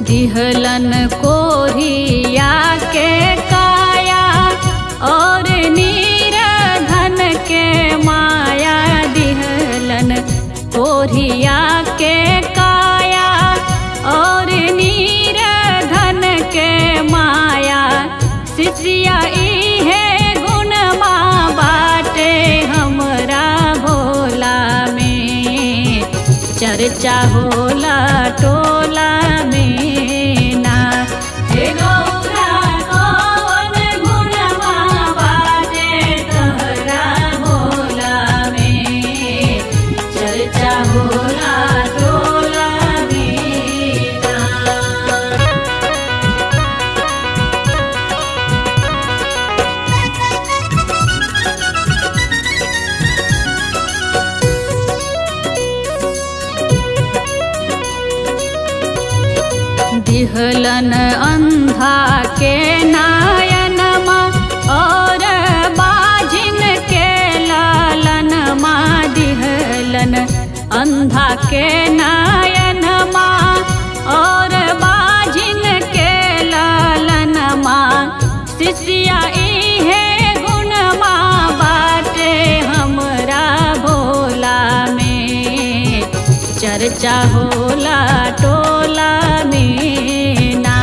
दिहलन कोरिया के काया और नीरधन के माया। दिहलन कोरिया के काया और नीरधन के माया। शिष्या इहे गुण माँ बाटे हमरा भोला में, चर्चा होला टोला में ना। हे गौरा कौन गुण माँ बाटे तोहरा भोला में, चर्चा होला टोला में ना। दिहलन अंधा के नयनमा और बाजिन के लालनमा। दिहलन अंधा के नयनमा और बाजिन के लालनमा। शिष्या इहे गुण माँ बाटे हमरा भोला में, चर्चा होला टोला में ना।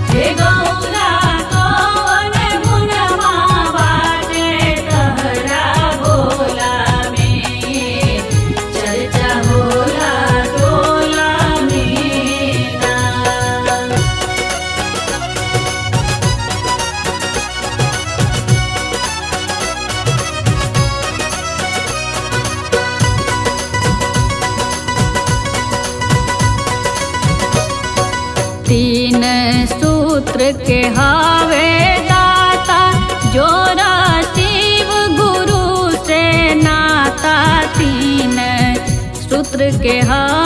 हे गौरा कौन गुण माँ बाटे तोहरा भोला में, चर्चा होला टोला में ना। तीन सूत्र के हावे दाता, जोरा शिव गुरु से नाता। तीन सूत्र के हावे